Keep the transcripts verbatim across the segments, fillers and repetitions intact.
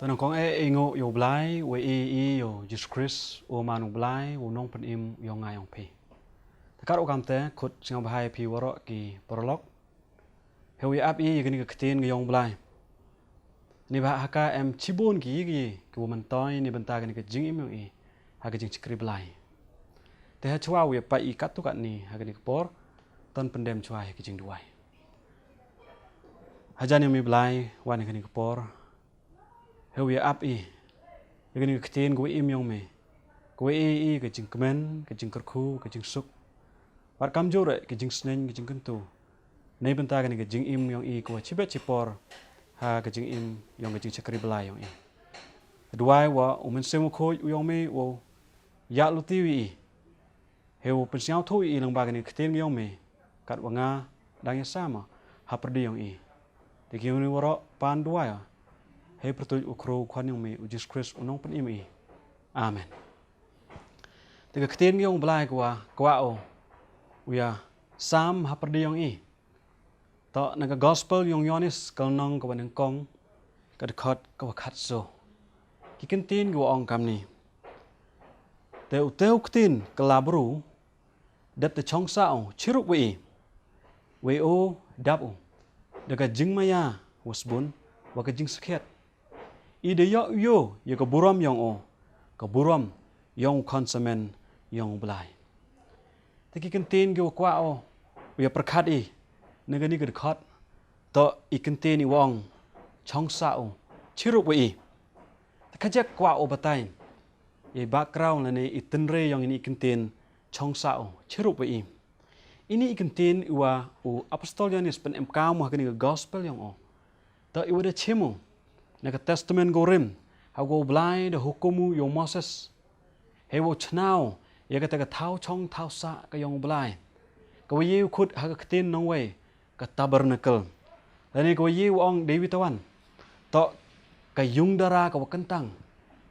Te nang kong e e ngo yo Blai, we e e yo Jesus Christ, o man u Blai, u nongpynim yo nga yong phi. Te kat u kam te, khut sngewbha ïa phi waroh ki paralok. Heu ïa ap i ïa kani ka ktien ka yong Blai. Ni ba ha ka em chibun ki yi ki yi, ki wa myntoi ni bynta kani ka jingim yong i, ha ka jingchakri Blai. Te ha chwa u ïa pa i kat tu kat ni, ha kani ka por, ton pyndem chwa ïa ka jingduwai. Hajan yong mi Blai, wan ïa kani ka por. Heu ïa ap i. Ïa kani ka ktien ka wa im yong me. Ka wa e i ka jingkmen, ka jingkyrkhu, ka jingsuk. Wat kam jure ka jingsneng, ka jingkyntu. Nei bynta kani ka jingim yong i ka wa chibet chipor. Ha ka jingim yong ka jingchakri Blai yong i. Duwai wa u Mynsiem Bakhuid u yong me u ïa luti wi i. Heu pynsngewthuh i lyngba kani ka ktien yong me. Kat wa nga dang ïa sama ha pyrdi yong i. Te ki yong ni waroh pan duwai. Heu pyrtuit u khru khwan yong me u Jesus Christ u nongpynim i. Amen. Te ka ktien yong Blai ka wa, ka wa o. U ïa sam ha pyrdi yong i. To na ka gospel yong Ïoannis ka lynnong ka wa nyngkong, ka dkhot ka wa khatso. Ki ktien ki wa ong kamni. Te u te u ktien ka la bru, dep te chong sa u, chirup wi i. Wi u, dap u. Da ka jingmaïa, wa sbun, wa ka jingsakhiat. I da ïoh ïoh, ïa ka burom yong o. Ka burom, yong u khon samen, yong u Blai. Te ki ktien ki wa kwah o, u ïa pyrkhat i, na kani ka dkhot, to i ktien i wa ong, chong sa u, chirup wi i. Te ka jek kwah o batai, i background lane i tynre yong ini i ktien, chong sa u, chirup wi i. Ini i ktien i wa u apostol Ïoannis pynemkam ha kani ka gospel yong o. To i wa da chim u, na ka testament ka rim, ha ka wa u Blai da hukum u yong Moses. Heu wa u chna u, ïa kata ka thaw chong thaw sah ka yong u Blai. Ka wa ïa u khut ha ka ktien nongwei, ka tabernacle. Lane ka wa ïa u ong David tawan. To ka yung dara ka wa kyntang.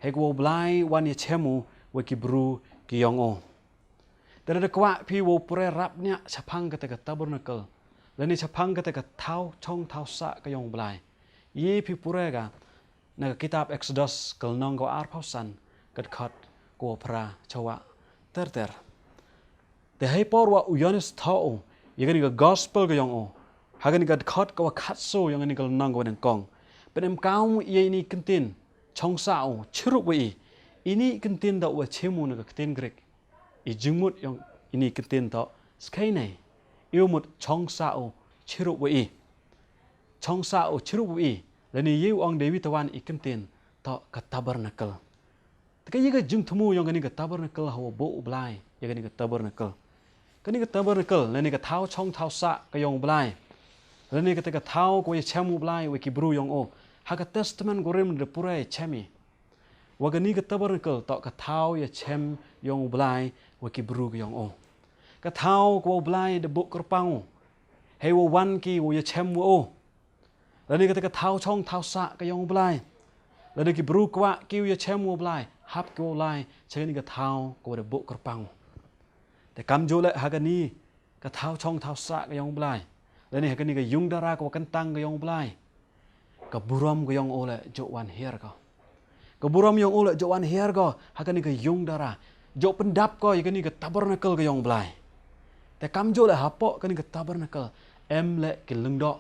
Heu ka wa u Blai wan ïa chem u, wa ki bru ki yong o. Te da kwah phi wa u pure rap nia shaphang kata ka tabernacle. Lane shaphang kata ka thaw chong thaw sah ka yong u Blai. Ïa phi pure ka, na ka kitab Exodus ka lynnong ka wa arphaw san, ka dkhot ka wa phra chawa ter ter. Te hei por wa u Ïoannis thoh u, ïa kani ka gospel ka yong o. Ha kani ka dkhot ka wa khatso yong kani ka lynnong ka wa nyngkong. Pynemkam u ïa ini i ktien, chong sa u, chirup wi i. Ini i ktien da wa chim u na ka ktien Greek. I jingmut yong ini i ktien to, skei nei. I u mut chong sa u, chirup wi i. Chong sa u, chirup wi i. Lane ïa u ong David tawan i ktien, to ka tabernacle. Te ka ïa ka jingthmu yong kani ka tabernacle ha wa buh u Blai, ïa kani ka tabernacle. Kani ka tabernacle, lane ka thaw chong thaw sah ka yong u Blai. Lane kata ka thaw ka wa ïa chem u Blai, wa ki bru yong o. Ha ka testament ka rim da pure chem i. Wa kani ka tabernacle to ka thaw ïa chem yong u Blai wa ki bru ka yong o. Ka thaw ka wa u Blai da buh kyrpang u. Hei wa wan ki wa ïa chem wa o. Lane kata ka thaw chong thaw sah ka yong u Blai. Lane ki bru kwah ki wa ïa chem wa u Blai. Hap ki wa u lai cha kani ka thaw ka wa da buh kyrpang u. Te kam ju le ha kani ka thaw chong thaw sah ka yong u Blai. Lane ha kani ka yung dara ka wa kyntang ka yong u Blai. Ka burom ka yong u le ju wan hiar ko. Ka burom yong u le ju wan hiar ko, ha kani ka yung dara. Ju pyndap ko, ïa kani ka tabernacle ka yong u Blai. Te kam ju le hapoh kani ka tabernacle, em le ki lyngdoh.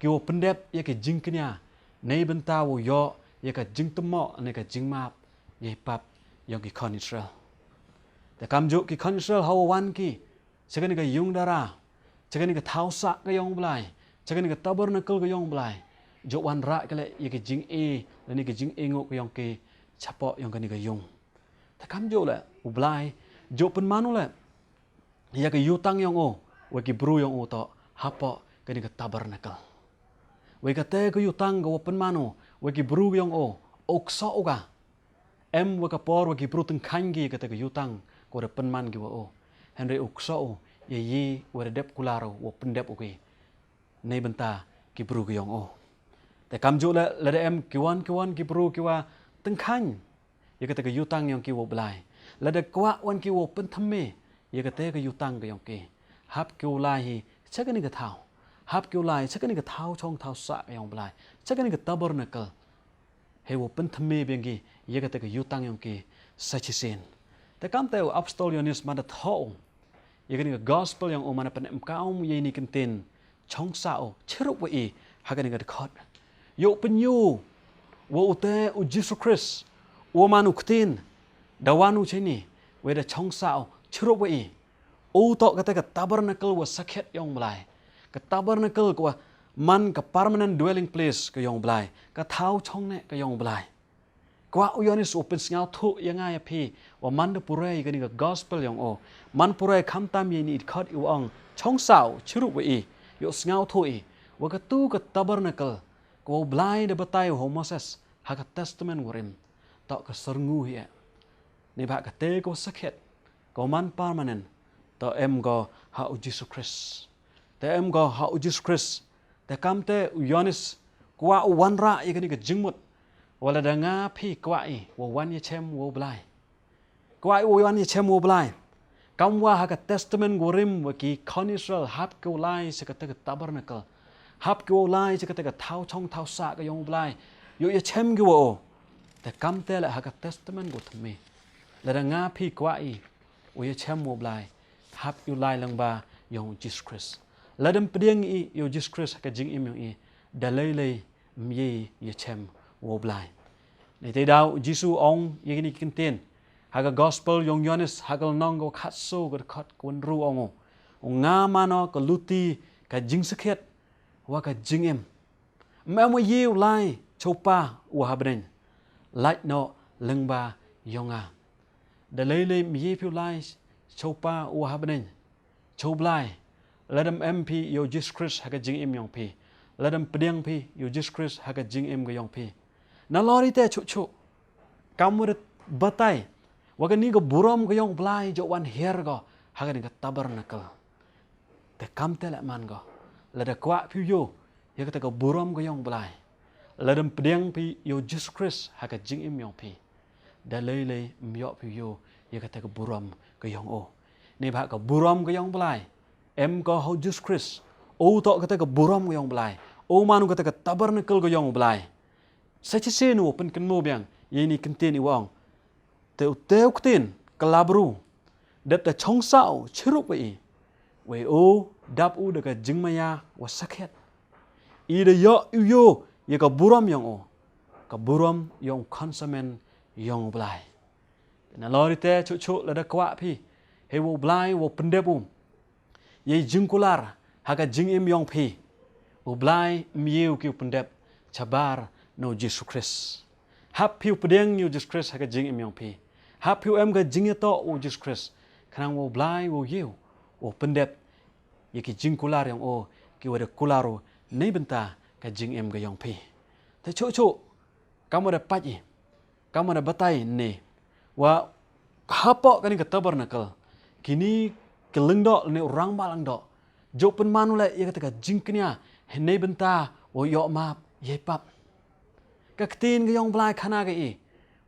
Ki wa pyndep ïa ki jingkñia, nei bynta wa ïoh, ïa ka jingtymmoh, ne ka jingmap, ïa i pap, yong ki khon Israel. Te kam ju ki khon Israel ha wa wan ki, cha kani ka yung dara, cha kani ka thaw sah ka yong u Blai, cha kani ka tabernacle ka yong u Blai. Ju wan rah ka le ïa ka jing e, lane ka jing e nguh ka yong ki, chapoh yong kani ka yung. Te kam ju le, u Blai, ju pynman u le, ïa ka yutang yong u, wa ki bru yong u to, hapoh kani ka tabernacle. Wa kata ka yutang ka wa pynman u, wa ki bru yong u, u ksoh u ka. Em wa ka por wa ki bru tyngkhain ki kata ka yutang, ka wa da pynman ki wa u. Hynrei u ksoh u, ïa i wa da dep kular u, wa pyndep u ki. Nei bynta ki bru ki yong u. Te kam ju le, lada em ki wan ki wan ki bru ki wa tyngkhain. Ïa kata ka yutang yong ki wa u Blai. Lada kwah wan ki wa pynthymme. Ïa kata ka yutang ka yong ki. Hap ki wa u lai hi, cha kani ka thaw. Hap ki wa u lai, cha kani ka thaw chong thaw sah ka yong u Blai. Cha kani ka tabernacle. Hei wow pynthymmai biang ki ïa kata ka jutang yong ki sa shisien. Te kamte u apostol Ïoannis man da thoh ïa kani ka gospel yong u, man da pynemkaam ïa ini i kyntien, chongsa u chirup wa i ha kani ka dkhot. Yow pynïoh wa ute u Jisu Khrist, u man u ktien, da wan u chini, wei da chongsa u chirup wa i. U toh kata ka tabernacle wa sakhiat yong Blai. Ka tabernacle ka wa man ka permanent dwelling place ka yong Blai, ka thaw chongneh ka yong Blai. Kwah u Ïoannis u pynsngewthuh ïa nga ïa phi, wa man da pure ïa kani ka gospel yong u, man pure khamtam ïa ini i dkhot, i wa ong, chongsa u chirup wa i, yow sngewthuh i wa katu ka tabernacle ka wa u Blai da batai ha u Moses ha ka Testament wa Rim, toh ka syrngu hi eh. Neibhah kata ka wa sakhiat, ka wa man permanent, toh em ko ha u Jisu Khrist. Te em ko ha u Jisu Khrist. Te kamte u Ïoannis kwah u wanrah ïa kani ka jingmut wa lada nga phi kwah i wa wan ïachem wa u Blai, kwah i wa wan ïachem wa u Blai, kam wa ha ka Testament wa Rim wa ki khon Israel hap ki wa lai sha kata ka tabernacle, hap ki wa lai sha kata ka thaw chong thaw sah ka yong u Blai, yow ïachem ki wa u. Te kamte leh ha ka Testament wa Thymmai, lada nga phi kwah i wa ïachem wa u Blai, hap i wa lai lyngba yong u Jisu Khrist. Lada ym pdiang i ïa u Jisu Khrist ha ka jingim yong i, da lei lei ym ye i ïachem wa u Blai. Neitei daw u Jisu ong ïa kini ki kyntien ha ka gospel yong u Ïoannis ha ka lynnong ka wa khatsaw, ka dkhot ka wa ynru, ong u, u nga man o ka luti ka jingsakhiat wa ka jingim. Ym em wa ye u lai cha u Pa u wa ha bneng, lait noh lyngba yong nga. Da lei lei ym ye phi u lai cha u Pa u wa ha bneng, cha u Blai, lada ym em phi ïa u Jisu Khrist ha ka jingim yong phi, lada ym pdiang phi ïa u Jisu Khrist ha ka jingim ka yong phi. Nalor ite chuh chuh, kam wa da batai wa kani ka burom ka yong u Blai, yow wan hiar ko ha kani ka tabernacle. Te kamte leh man ko, lada kwah phi u ïoh ïa kata ka burom ka yong u Blai, lada ym pdiang phi ïa u Jisu Khrist ha ka jingim yong phi, da lei lei ym ïoh phi u ïoh ïa kata ka burom ka yong u. Neibhah ka burom ka yong u Blai em ko ha u Jisu Khrist. U toh kata ka burom ka yong u Blai. U man u kata ka tabernacle ka yong u Blai. Sa shisien u wa pynkynmaw biang ïa ini i kyntien, i wa ong, te ute u ktien ka la bru, dep da chongsa u chirup wa i, wei u dap u da ka jingmaïa wa sakhiat. I da ïoh, i u ïoh ïa ka burom yong u, ka burom yong u Khun Samoi yong u Blai. Te nalor ite chuh chuh, lada kwah phi hei wa u Blai wow pyndep u ïa i jingkular ha ka jingim yong phi, u Blai ym ye u ki u pyndep shabar na u Jisu Khrist. Hap phi u pdiang ïa u Jisu Khrist ha ka jingim yong phi. Hap phi u em ka jingïatoh wa u Jisu Khrist, khnang wa u Blai wow ye u, wow pyndep ïa ki jingkular yong u ki wa da kular u neibynta ka jingim ka yong phi. Te chuh chuh, kam wa da pait i, kam wa da batai ne, wa hapoh kani ka tabernacle, kini ki lyngdoh lane u rangbah lyngdoh, yow pynman u leh ïa kata ka jingkñia neibynta wow ïoh map ïa i pap. Ka ktien ka yong u Blai khana ka i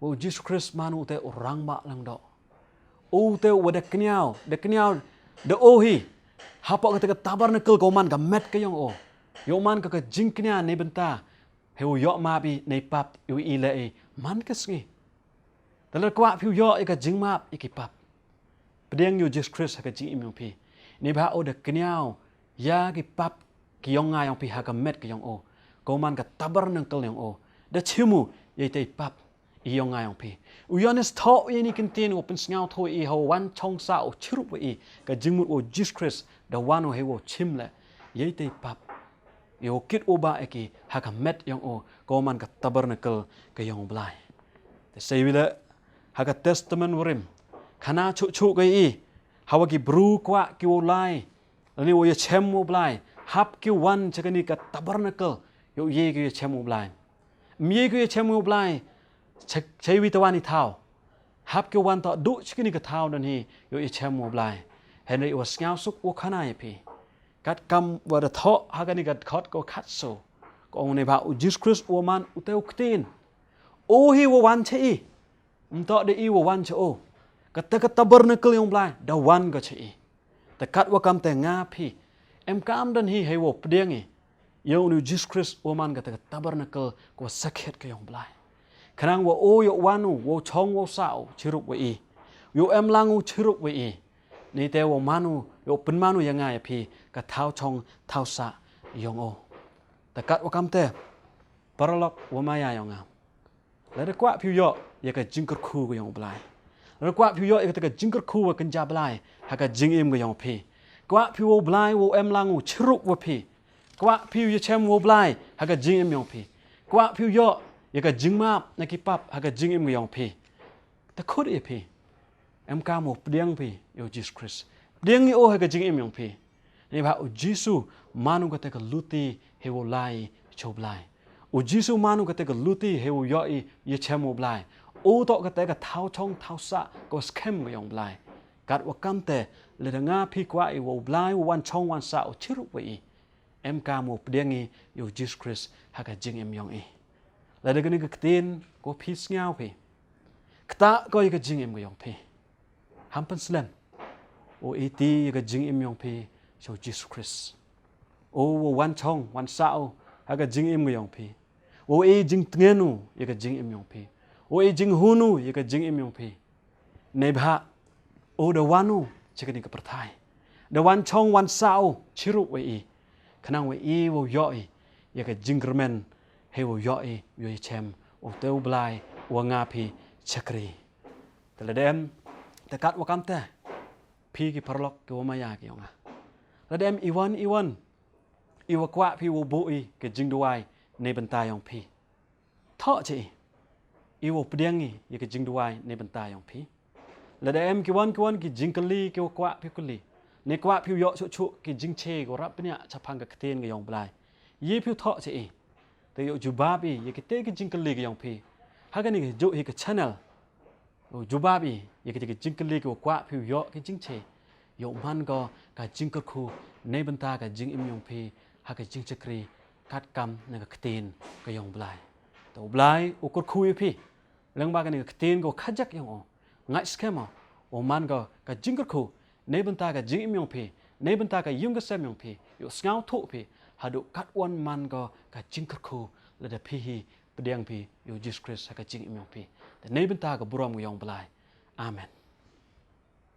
wa u Jisu Khrist man u te u rangbah lyngdoh. U te u wa da kñiaw, da kñiaw da u hi hapoh kata ka tabernacle ka wa man ka met ka yong u. Yow man ka ka jingkñia neibynta hei wow ïoh map i na i pap i wa i leh i man ka sngi. Te lada kwah phi u ïoh ïa ka jingmap ïa ki pap, pdiang ïa u Jisu Khrist ha ka jingim yong phi. Neibhah u da kñiaw ïa ki pap ki yong nga yong phi ha ka met ka yong u. Ka wa man ka tabernacle yong u, da chim u ïa ite i pap i yong nga yong phi. U Ïoannis thoh ïa ini i kyntien u wa pynsngewthuh i ha wa wan chongsa u chirup wa i, ka jingmut wa u Jisu Khrist da wan u hei wow chim leh ïa ite i pap, ïa wow kit u bah ïa ki ha ka met yong u, ka wa man ka tabernacle ka yong u Blai. Te sa iwi leh, ha ka Testament wa Rim, khana chuh chuh ka i, ha wa ki bru kwah ki wow lai lane wow ïachem wa u Blai, hap ki wan cha kani ka tabernacle, yow ye ki ïachem wa u Blai. Ym ye ki ïachem wa u Blai cha, cha iwi te wan i thaw. Hap ki wan toh duh cha kani ka thaw don hi, yow ïachem wa u Blai. Hynrei wa sngewsuk u khana ïa phi, katkam wa da thoh ha kani ka dkhot ka wa khatsaw, ka ong, neibhah u Jisu Khrist u wa man u te u ktien, u hi wa wan cha i. Ym toh da i wa wan cha u. Kata ka tabernacle yong u Blai da wan ka cha i. Te kat wa kam te nga phi, em kam don hi hei wow pdiang i ïa uni u Jisu Khrist u wa man kata ka tabernacle ka wa sakhiat ka yong u Blai. Khnang wa u yow wan u, wow chong wow sah u chirup wa i, yow em lang u chirup wa i. Nite wa man u, yow pynman u ya nga ya phi ka thaw chong thaw sah yong u. Te kat wa kam te, paralok wa maya yong nga, lada kwah phi u yoh ya ka jingkyrkhu ka yong u Blai, lada kwah phi u yoh ya ka jingkyrkhu wa kynja Blai ha ka jingim ka yong phi, kwah phi wow Blai wow em lang u chirup wa phi, kwah phi u ya chem wow Blai ha ka jingim yong phi, kwah phi u yoh ya ka jingmap na ki pap ha ka jingim ka yong phi, te khut ya phi, em kam wow pdiang phi yow Jisu Khrist. Pdiang yow ha ka jingim yong phi. Neibhah u Jisu man u kate ka luti hei wow lai cha u Blai. U Jisu man u kate ka luti hei wow yoh i ya chem u Blai. U toh kate ka thaw chong thaw sah ka wa skhem ka yong Blai. Kat wa kam te, lada nga phi kwah i wow Blai wow wan chong wan sah u chirup wa i, em kam wow pdiang i yow Jisu Khrist ha ka jingim yong i. Lada kani ka ktien ko phi sngaw phi, ktah ko ya ka jingim ka yong phi. Ham pynslem. U iti ya ka jingim yong phi cha u Jisu Khrist. U wow wan chong wan sah u ha ka jingim ka yong phi. U i jingtngen u ya ka jingim yong phi. U i jinghun u ya ka jingim yong phi. Neibhah u da wan u cha kani ka pyrthai, da wan chong wan sah u chirup wa i, khnang wa i wow yoh i ya ka jingkyrmen, hei wow yoh i yow ya chem u te u Blai wa nga phi chakri. Te lada em, te kat wa kam te, phi ki paralok ki wa maya ki yong nga, lada em iwan iwan i wa kwah phi wow buh i ka jingduwai neibynta yong phi, thoh cha i, i wow pdiang i ya ka jingduwai neibynta yong phi. Lada em kiwan kiwan ki jingkylli ki wa kwah phi kylli, ne kwah phi u yoh chuh chuh ki jingche ka wa rap bniah chaphang ka ktien ka yong Blai, ye phi u thoh cha i. Te yow jubab i ya kite ki jingkylli ka yong phi ha kani ka juh hi ka channel. Yow jubab i ya kite ki jingkylli ki wa kwah phi u yoh ki jingche. Yow man ko ka jingkyrkhu neibynta ka jingim yong phi ha ka jingchakri kat kam na ka ktien ka yong Blai. Te u Blai u kyrkhu ya phi lyngba kani ka ktien ka wa khajak yong u. Ngait skhem o, u man ko ka jingkyrkhu neibynta ka jingim yong phi, neibynta ka yung ka sem yong phi. Yow sngawthuh phi haduh kat wan man ko ka jingkyrkhu lada phi hi pdiang phi yow Jisu Khrist ha ka jingim yong phi. Te neibynta ka burom ka yong Blai. Amen.